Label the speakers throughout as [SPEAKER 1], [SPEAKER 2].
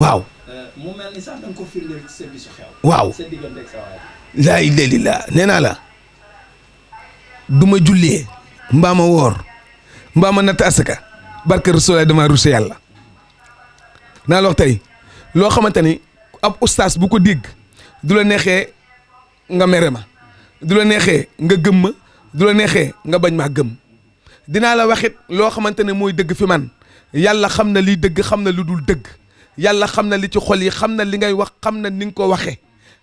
[SPEAKER 1] waaw.
[SPEAKER 2] mu mel ni sax da nga ko firndeel ci sa bisu xew.
[SPEAKER 1] waaw
[SPEAKER 2] sa diggante ak sa waay.
[SPEAKER 1] laa ilaaha illallaah nee naa la du ma jullee mbaa ma woor mbaa ma natt asaka barke Rasulaay dama ruse yàlla naa la wax tey loo xamante ni ab ustaas bu ko dégg du la neexee nga mere ma du la neexee nga gëm ma du la neexee nga bañ maa gëm dinaa la waxit loo xamante ne mooy dëgg fi man yàlla xam na liy dëgg xam na lu dul dëgg yàlla xam na li ci xol yi xam na li ngay wax xam na ni nga ko waxee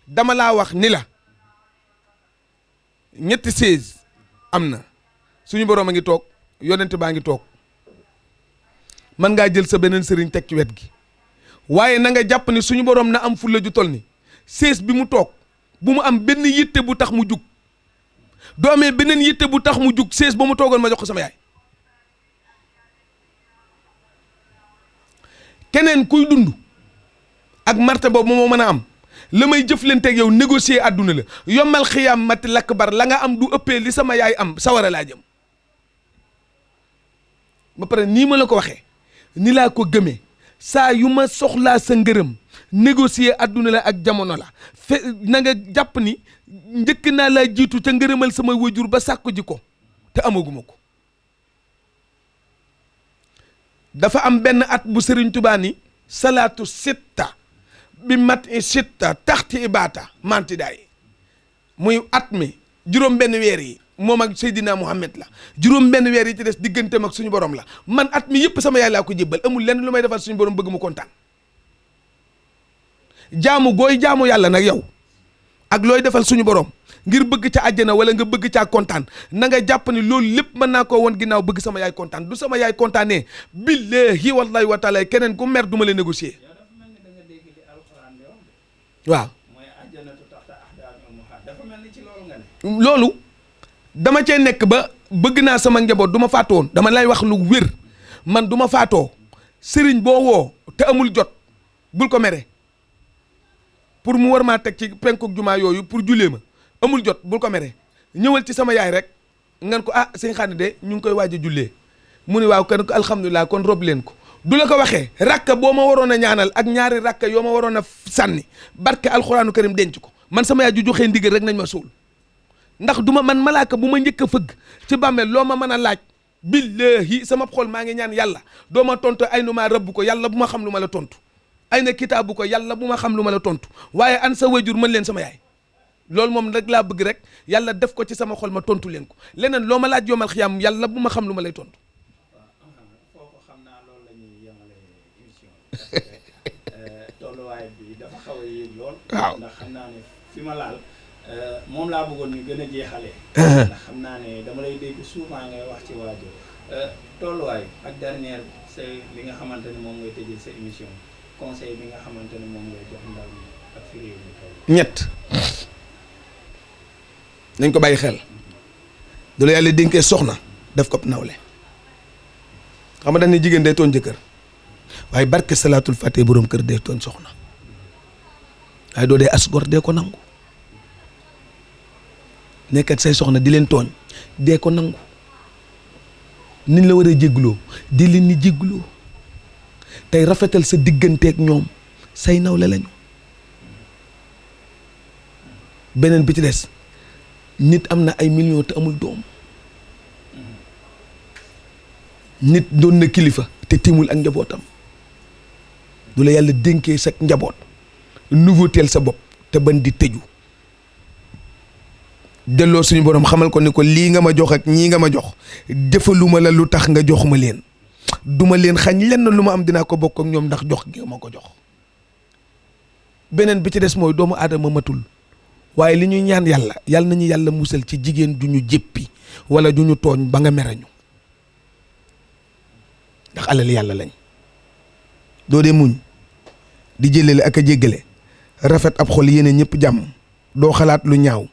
[SPEAKER 1] dama laa wax ni la ñetti 16 am na suñu boroom a ngi toog yonent baa ngi toog mën ngaa jël sa beneen sëriñ teg ci wet gi waaye na nga jàpp ni suñu boroom na am fulla ju tol ni 16 bi mu toog bu mu am benn yitte bu tax mu jug doomee beneen yitte bu tax mu jug 16 ba mu toogoon ma jox ko sama yaay keneen kuy dund ak marte boobu moo mën a am la may jëflanteeg yow négocier àdduna la yombal xiyaam mati lakk bar la nga am du ëppee li sama yaay am sawara laa jëm ba pare nii ma la ko waxee ni laa ko gëmee saa yu ma soxlaa sa ngërëm négocier àdduna la ak jamono la na nga jàpp ni njëkk naa laa jiitu ca ngërëmal sama wajur ba sàkku ji ko te amaguma ko dafa am benn at bu Sëriñ Tuubaa ni salaatu sitta bi mat i sitta taxti ibaata mantidaay muy at mi juróom benn weer yi moom ak Seydina Muhammad la juróom benn weer yi ci des digganteem ak suñu borom la man at mi yëpp sama yaay laa ko jébbal amul lenn lu may defal suñu borom bëgg mu kontaan jaamu gooy jaamu yàlla nag yow ak looy defal suñu borom ngir bëgg ca àjjana wala nga bëgg caa kontaan na nga jàpp ni loolu lépp mën naa koo woon ginnaaw bëgg sama yaay kontaan du sama yaay kontaanee billahi wallahi wa taala keneen ku mer du ma leen négocier waaw loolu dama cee nekk ba bëgg naa sama njaboot du ma faatoo woon dama lay wax lu wér man du ma faatoo sëriñ boo woo te amul jot bul ko mere pour mu war maa teg ci penkuk jumaa yooyu pour jullee ma amul jot bul ko mere ñëwal ci sama yaay rek ngan ko ah sëñ Xaadi de ñu ngi koy waaj a jullee mu ni waaw kan ko alhamdulilah kon rob leen ko du la ko waxee rakka boo ma waroon a ñaanal ak ñaari rakka yoo ma waroon a sànni barke alxuraanu karim denc ko man sama yaay ju joxee ndigal rek nañ ma suul ndax du ma man malaaka bu ma njëkk a fëgg ci bàmmeel loo ma mën a laaj billahi sama xol maa ngi ñaan yàlla doo ma tontu ay nu maa rëbb ko yàlla bu ma xam lu ma la tontu ay na kitaabu ko yàlla bu ma xam lu ma la tontu waaye an sa wajur mën leen sama yaay loolu moom rek laa bëgg rek yàlla def ko ci sama xol ma tontu leen ko leneen loo ma laaj yomal xiyaam yàlla bu ma xam lu ma lay tontu.
[SPEAKER 2] foofu xam naa loolu la ñuy yemale émission tolluwaay bi dafa xaw a yéeg lool.
[SPEAKER 1] waaw
[SPEAKER 2] ndax xam naa ne fi ma laal moom laa bëggoon ñu gën a jeexalee. ndax xam naa ne dama lay dégg souvent ngay wax ci waajur tolluwaay ak dernière c'est li nga xamante ne moom ngay tëjee sa émission conseil bi nga xamante ne moom ngay jox ndaw ñi ak fi réew mi toll.
[SPEAKER 1] ñett nañ ko bàyyi xel du la yàlla dénkee soxna def ko nawle xam nga dañ ne jigéen day tooñ jëkkër waaye barke salaatul fàtte boroom kër day tooñ soxna waaye doo dee asgor dee ko nangu nekkat say soxna di leen tooñ dee ko nangu niñ la war a jégloo di leen ni jégloo tey rafetal sa digganteeg ñoom say nawle lañu beneen bi ci des nit am na ay millions te amul doom nit doon na kilifa te timul ak njabootam du la yàlla dénkee sa njaboot nouveautéel sa bopp te ban di tëju delloo suñu borom xamal ko ni ko lii nga ma jox ak ñii nga ma jox defaluma la lu tax nga jox ma leen duma leen xañ lenn lu ma am dinaa ko bokk ak ñoom ndax jox gi ma ko jox beneen bi ci des mooy doomu aadama matul waaye li ñuy ñaan yàlla yàlla nañu yàlla musal ci jigéen ju ñu jéppi wala ju ñu tooñ ba nga merañu ndax alal yàlla lañ doo dee muñ di jëlale ak a jéggale rafet ab xol yéene ñëpp jàmm doo xalaat lu ñaaw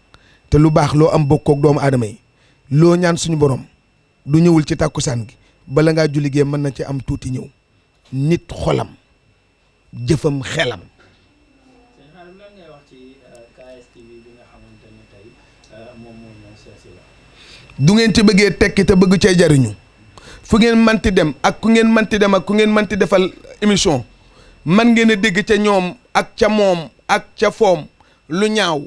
[SPEAKER 1] te lu baax loo am bokkook doomu aadama yi loo ñaan suñu borom du ñëwul ci tàkkusaan gi bala ngaa julli gee mën na ci am tuuti ñëw nit xolam jëfam xelam. du ngeen ci bëggee tekki te bëgg cee jariñu fu ngeen manti dem ak ku ngeen manti dem ak ku ngeen manti defal émission man ngeen a dégg ca ñoom ak ca moom ak ca foom lu ñaaw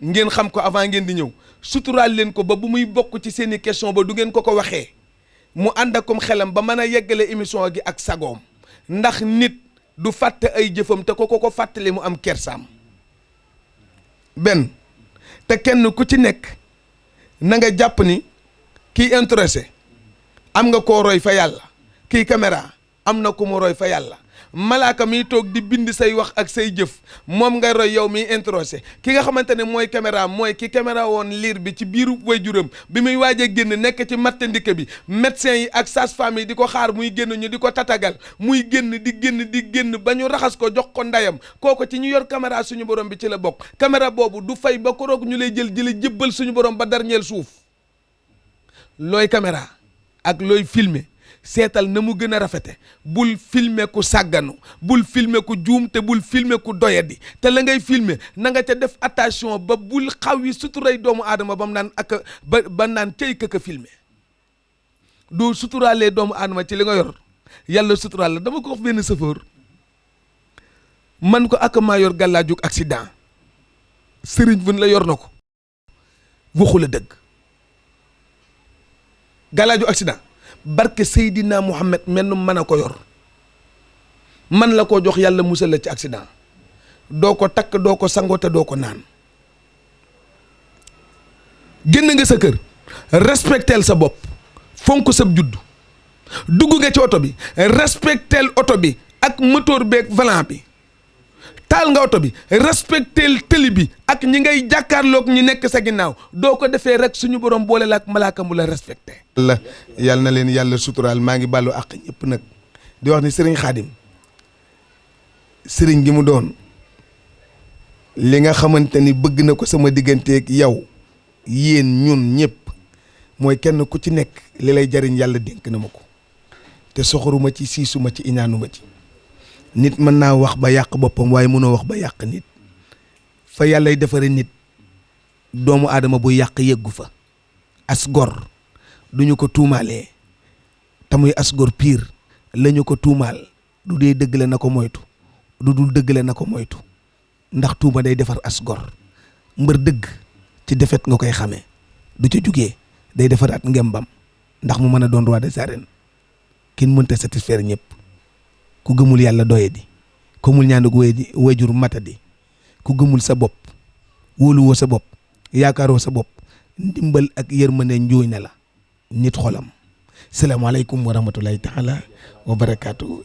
[SPEAKER 1] ngeen xam ko avant ngeen di ñëw suturaal leen ko ba bu muy bokk ci seeni question ba du ngeen ko ko waxee mu ànd akom xelam ba mën a yeggale émission gi ak sagoom ndax nit du fàtte ay jëfam te ko fàttali mu am kersaam benn te kenn ku ci nekk na nga jàpp ni kii intéressé am nga koo roy fa yàlla kii caméra am na ku mu roy fa yàlla malaaka miy toog di bind say wax ak say jëf moom nga roy yow miy intéressé ki nga xamante ne mooy caméra mooy ki caméra woon liir bi ci biiru waajuram bi muy waaj a génn nekk ci mattandike bi médecin yi ak sage-femme yi di ko xaar muy génn ñu di ko tatagal muy génn di génn ba ñu raxas ko jox ko ndayam kooko ci ñu yor caméra suñu borom bi ci la bokk caméra boobu du fay ba ko roog ñu lay jël jële jébbal suñu borom ba darñeel suuf looy caméra ak looy filmer seetal na mu gën a rafete bul filmer ku sàgganu bul filmer ku juum te bul filmer ku doyadi te la ngay filmer na nga ca def attention ba bul xaw yi suturay doomu aadama ba mu naan ak ba naan cay këka filmer doo suturaalee doomu aadama ci li nga yor yàlla suturaal la dama ko wax benn chauffeur man ko ak maa yor gàllaajug accident sëriñ bun la yor na ko waxu la dëgg gàllaaju accident barke Seydina Muhammad menn mën a ko yor man la koo jox yàlla musal la ci accident doo ko takk doo ko sangoo te doo ko naan génn nga sa kër respecteel sa bopp fonk sa juddu dugg nga ci oto bi respecteel oto bi ak moteur beeg volant bi taal nga oto bi respecteel tëli bi ak ñi ngay jàkkaarloog ñi nekk sa ginnaaw doo ko defee rek suñu borom boole la ak malaaka mu la respecté. yàlla na leen yàlla suturaal maa ngi bàllu àq ñëpp nag di wax ni sëriñ Xaadim sëriñ gi mu doon li nga xamante ni bëgg na ko sama digganteeg yow yéen ñun ñëpp mooy kenn ku ci nekk li lay jariñ yàlla dénk na ma ko te soxoruma ci siisuma ci iñaanuma ci. nit mën naa wax ba yàq boppam waaye mënoo wax ba yàq nit fa yàllay defare nit doomu aadama bu yàq yeggu fa as gor duñu ko tuumaalee te muy as gor pire lañu ko tuumaal du dee dëggale na ko moytu du dul dëggale na ko moytu ndax tuuma day defar as gor mbër dëgg ci defet nga koy xamee du ca jugee day defaraat ngembam ndax mu mën a doon roi des arènes kenn mënta satisfaire ñëpp ku gëmul yàlla doye di ku mul ñaanug wayjur matadi ku gëmul sa bopp wóoluwoo sa bopp yaakaaroo sa bopp ndimbal ak yërmande njuuy na la nit xolam salaamaaleykum wa rahmatulahi taala wa barakaatu.